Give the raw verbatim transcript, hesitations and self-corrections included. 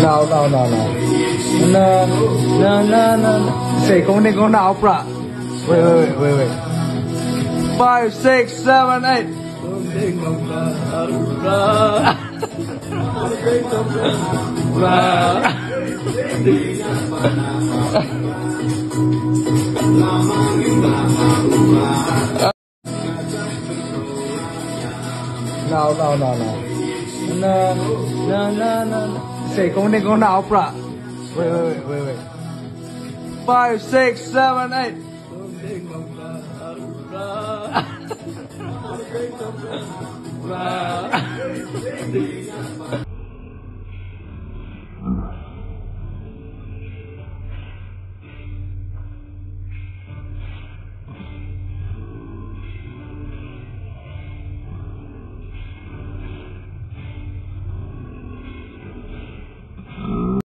No, no, no, no. No, no, no, no, no. Say, kong ni kong na opera. Wait, wait, wait, wait, wait. Five, six, seven, eight. No, no, no, no. No, no, no, no, no. Say, kong ni kong na opera. Wait, wait, wait, wait, wait. Five, six, seven, eight.